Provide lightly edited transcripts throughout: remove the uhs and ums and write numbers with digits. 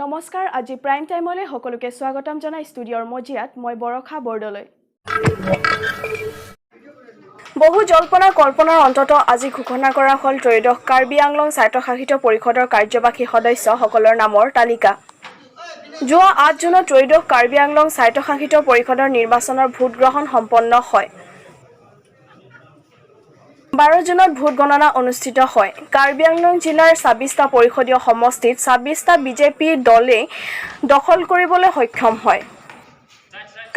নমস্কাৰ, আজি প্ৰাইম টাইমলৈ সকলোকে স্বাগতম জনাই ষ্টুডিঅ'ৰ মজিয়াত মই বৰষা বৰদলৈ। বহু জল্পনা কল্পনাৰ অন্তত আজি ঘোষণা কৰা হ'ল ত্ৰয়োদশ কাৰ্বি আংলং স্বায়ত্তশাসিত পৰিষদৰ কাৰ্যবাহী সদস্যসকলৰ নামৰ তালিকা। যোৱা 8 জুনত ত্ৰয়োদশ কাৰ্বি আংলং স্বায়ত্তশাসিত পৰিষদৰ নিৰ্বাচনৰ ভোটগ্ৰহণ সম্পন্ন হয়। 12 জুনত ভোট গণনা অনুষ্ঠিত হয়। কাৰ্বি আংলং জিলাৰ 26টা পৰিষদীয় সমষ্টিত 26টা বিজেপি দলে দখল কৰিবলৈ সক্ষম হয়।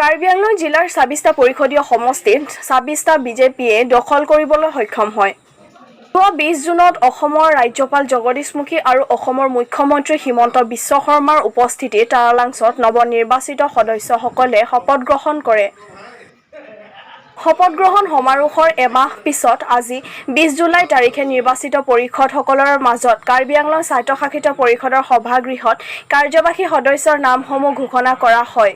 কাৰ্বি আংলং জিলাৰ 26টা পৰিষদীয় সমষ্টিত 26টা বিজেপিয়ে দখল কৰিবলৈ সক্ষম হয়। যোৱা 20 জুনত অসমৰ ৰাজ্যপাল জগদীশ মুখী আৰু অসমৰ মুখ্যমন্ত্ৰী হিমন্ত বিশ্ব শৰ্মাৰ উপস্থিতিত তাৰালাংছত নৱনিৰ্বাচিত সদস্যসকলে শপত গ্ৰহণ কৰে। শপত গ্ৰহণ সমাৰোহৰ এমাহ পিছত আজি 20 জুলাই তাৰিখে নিৰ্বাচিত পৰিষদসকলৰ মাজত কাৰ্বি আংলং স্বায়ত্তশাসিত পৰিষদৰ সভাগৃহত কাৰ্যবাহী সদস্যৰ নামসমূহ ঘোষণা কৰা হয়।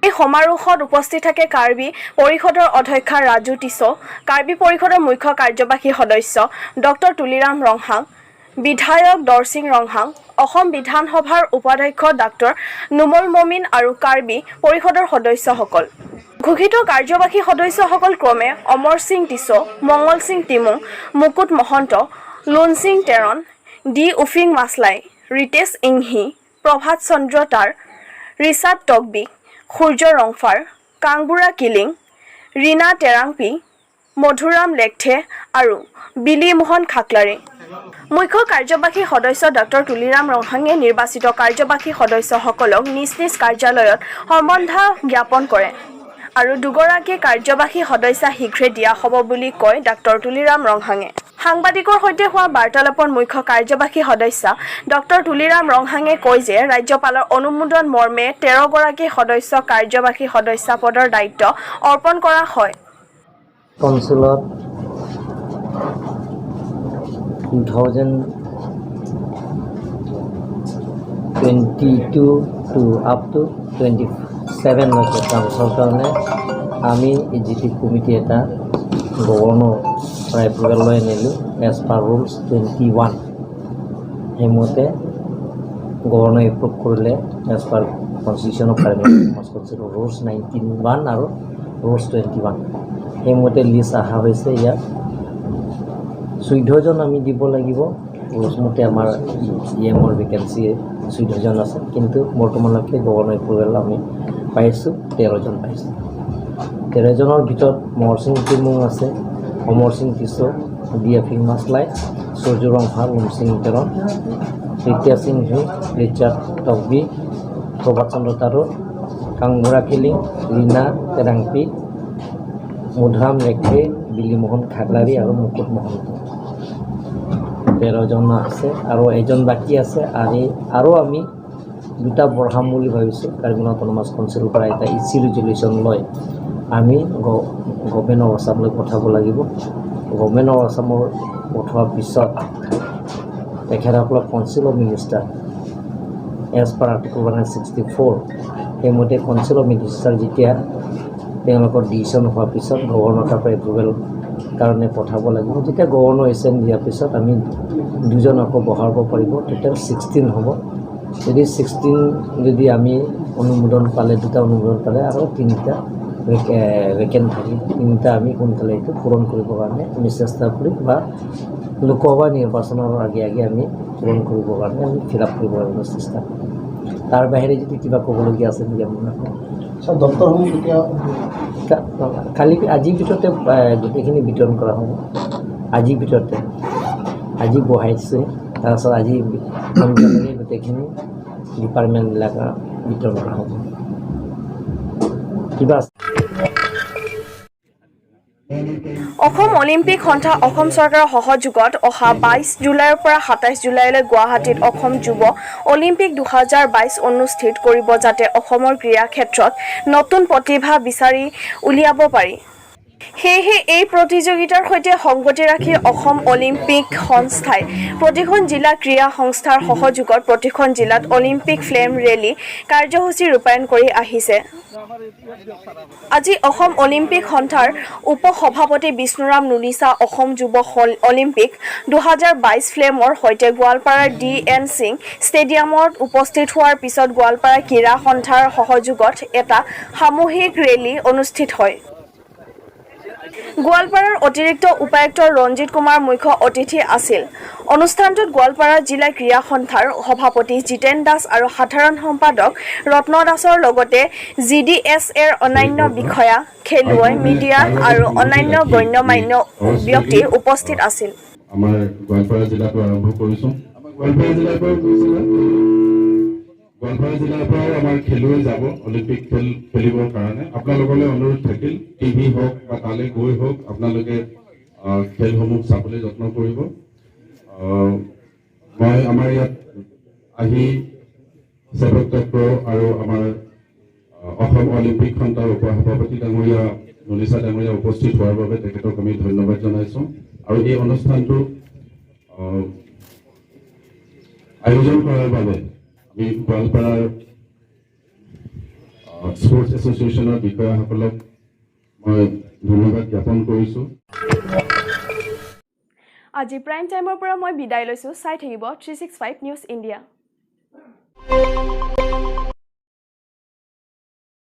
এই সমাৰোহত উপস্থিত থাকে কাৰ্বি পৰিষদৰ অধ্যক্ষা ৰাজু টিছ', কাৰ্বি পৰিষদৰ মুখ্য কাৰ্যবাহী সদস্য ডক্টৰ তুলিৰাম ৰংহাং, বিধায়ক দৰচিং ৰংহাং, অসম বিধানসভাৰ উপাধ্যক্ষ ডাক্তৰ নুমল মমিন আৰু কাৰ্বি পৰিষদৰ সদস্যসকল। ঘোষিত কাৰ্যবাহী সদস্যসকল ক্ৰমে অমৰ সিং টিছ', মংগল সিং টিমুং, মুকুট মহন্ত, লোনসিং টেৰণ, ডি উফিং মাছলাই, ৰিতেশ ইংহি, প্ৰভাত চন্দ্ৰ তাৰ, ৰিচাৰ্ড টকবি, সূৰ্য ৰংফাৰ, কাংবুৰা কিলিং, ৰীণা টেৰাংপি, মধুৰাম লেকথে আৰু বিলি মোহন খাকলাৰী। মুখ্য কাৰ্যবাহী সদস্য ডক্টৰ তুলিৰাম ৰংহাঙে নিৰ্বাচিত কাৰ্যবাহী সদস্যসকলক নিজ নিজ কাৰ্যালয়ত সম্বৰ্ধনা জ্ঞাপন কৰে আৰু দুগৰাকী কাৰ্যবাহী সদস্যা শীঘ্ৰে দিয়া হ'ব বুলি কয় ডাক্তৰ তুলিৰাম ৰংহাঙে। সাংবাদিকৰ সৈতে হোৱা বাৰ্তালাপত মুখ্য কাৰ্যবাহী সদস্যা ডক্টৰ তুলিৰাম ৰংহাঙে কয় যে ৰাজ্যপালৰ অনুমোদন মৰ্মে 13গৰাকী সদস্য কাৰ্যবাহী সদস্য পদৰ দায়িত্ব অৰ্পণ কৰা হয়। কাউন্সিলত 2022 to up to 27লৈকে টাৰ্মছৰ কাৰণে আমি এক্সিকিউটিভ কমিটি এটা গভৰ্ণৰ পৰা এপ্ৰুভেল লৈ আনিলোঁ এজ পাৰ ৰুলছ 21। সেইমতে গভৰ্ণৰ এপ্ৰুভ কৰিলে as per Constitution of Karbi Council Rules 19(1) আৰু ৰুলছ 21, সেইমতে লিষ্ট অহা হৈছে। ইয়াত 14জন আমি দিব লাগিব। ৰুলছ মতে আমাৰ ই এমৰ ভেকেঞ্চি 14জন আছে, কিন্তু বৰ্তমানলৈকে গভৰ্ণৰ এপ্ৰুভেল আমি পাইছোঁ 13জন পাইছোঁ। 13জনৰ ভিতৰত মহৰ সিং তিমুং আছে, অমৰ সিং টিছ', ডি এফিং মাছলাই, সূৰ্য ৰংফা, লুমসিং তেৰণ, ৰিতিয়া সিং হি, ৰিচাৰ্ড টকবি, প্ৰভাত চন্দ্ৰ তাৰু, কাংবুৰা কিলিং, ৰীণা তেৰাংপি, মধুৰাম লেখে, বিলিমোহন খাগলাৰী আৰু মুকুট মহন্ত, 13জন আছে আৰু এজন বাকী আছে। আৰু আমি দুটা বঢ়াম বুলি ভাবিছোঁ। কাৰ্বি আংলং অট'নমাছ কাউন্সিলৰ পৰা এটা ই চি ৰিজলিউশ্যন লৈ আমি গভৰ্ণমেণ্ট অফ আছামলৈ পঠাব লাগিব। গভৰ্ণমেণ্ট অফ আছামৰ পঠোৱাৰ পিছত তেখেতসকলক Council of Minister as per Article 164, সেইমতে কাউন্সিল অফ মিনিষ্টাৰ যেতিয়া তেওঁলোকৰ ডিচিশ্যন হোৱাৰ পিছত গভৰ্ণৰ তাৰ পৰা এপ্ৰুভেল কাৰণে পঠাব লাগিব। যেতিয়া গভৰ্ণৰ এচেণ্ট দিয়াৰ পিছত আমি দুজন আকৌ বঢ়াব পাৰিব, টোটেল 16 হ'ব। যদি 16 যদি আমি অনুমোদন পালে, দুটা অনুমোদন পালে আৰু তিনিটা ভেকেণ্ট থাকিব। তিনিটা আমি সোনকালে এইটো পূৰণ কৰিবৰ কাৰণে আমি চেষ্টা কৰিম বা লোকসভা নিৰ্বাচনৰ আগে আগে আমি পূৰণ কৰিবৰ কাৰণে, আমি ফিল আপ কৰিবৰ কাৰণে চেষ্টা কৰিম। তাৰ বাহিৰে যদি কিবা ক'বলগীয়া আছে নেকি আপোনাক? ছাৰ, দপ্তৰসমূহ কেতিয়া? কালি আজিৰ ভিতৰতে গোটেইখিনি বিতৰণ কৰা হ'ব। আজিৰ ভিতৰতে, আজি বহাইছে, তাৰপাছত আজি সন্ধিয়ালৈকে গোটেইখিনি ডিপাৰ্টমেণ্টবিলাক বিতৰণ কৰা হ'ব। কিবা আছে? অসম অলিম্পিক সন্থা, অসম চৰকাৰৰ সহযোগত অহা 22 জুলাইৰ পৰা 27 জুলাইলৈ গুৱাহাটীত অসম যুৱ অলিম্পিক 2022 অনুষ্ঠিত কৰিব, যাতে অসমৰ ক্ৰীড়া ক্ষেত্ৰত নতুন প্ৰতিভা বিচাৰি উলিয়াব পাৰি। সেয়েহে এই প্ৰতিযোগিতাৰ সৈতে সংগতি ৰাখি অসম অলিম্পিক সংস্থাই প্ৰতিখন জিলা ক্ৰীড়া সংস্থাৰ সহযোগত প্ৰতিখন জিলাত অলিম্পিক ফ্লেম ৰেলী কাৰ্যসূচী ৰূপায়ণ কৰি আহিছে। আজি অসম অলিম্পিক সন্থাৰ উপ সভাপতি বিষ্ণুৰাম নুনিচা অসম যুৱ অলিম্পিক 2022 ফ্লেমৰ সৈতে গোৱালপাৰাৰ ডি এন সিং ষ্টেডিয়ামত উপস্থিত হোৱাৰ পিছত গোৱালপাৰা ক্ৰীড়া সন্থাৰ সহযোগত এটা সামূহিক ৰেলী অনুষ্ঠিত হয়। গোৱালপাৰাৰ অতিৰিক্ত উপায়ুক্ত ৰঞ্জিত কুমাৰ মুখ্য অতিথি আছিল। অনুষ্ঠানটোত গোৱালপাৰা জিলা ক্ৰীড়া সন্থাৰ সভাপতি জিতেন দাস আৰু সাধাৰণ সম্পাদক ৰত্ন দাসৰ লগতে জি ডি এছ এৰ অন্যান্য বিষয়া, খেলুৱৈ, মিডিয়া আৰু অন্যান্য গণ্য মান্য ব্যক্তি উপস্থিত আছিল। আমাৰ গোৱালপাৰা জিলাটো আৰম্ভ কৰিছোঁ। আমাৰ গোৱালপাৰা জিলাৰ পৰাও গৈছিলে। গোৱালপাৰা জিলাৰ পৰাও আমাৰ খেলুৱৈ যাব অলিম্পিক খেল খেলিবৰ কাৰণে। আপোনালোকলৈ অনুৰোধ থাকিল, টিভি হওক বা তালৈ গৈ হওক, আপোনালোকে খেলসমূহ চাবলৈ যত্ন কৰিব। মই আমাৰ ইয়াত আহি চেপক টাক্ৰ আৰু আমাৰ অসম অলিম্পিক সন্থাৰ উপ সভাপতি ডাঙৰীয়া মনীষা ডাঙৰীয়া উপস্থিত হোৱাৰ বাবে তেখেতক আমি ধন্যবাদ জনাইছোঁ আৰু এই অনুষ্ঠানটো আয়োজন কৰাৰ বাবে আমি গোৱালপাৰাৰ স্পৰ্টছ এছ'চিয়েশ্যনৰ বিষয়াসকলক মই ধন্যবাদ জ্ঞাপন কৰিছোঁ। আজি প্ৰাইম টাইমৰ পৰা মই বিদায় লৈছোঁ। চাই থাকিব 365 নিউজ ইণ্ডিয়া।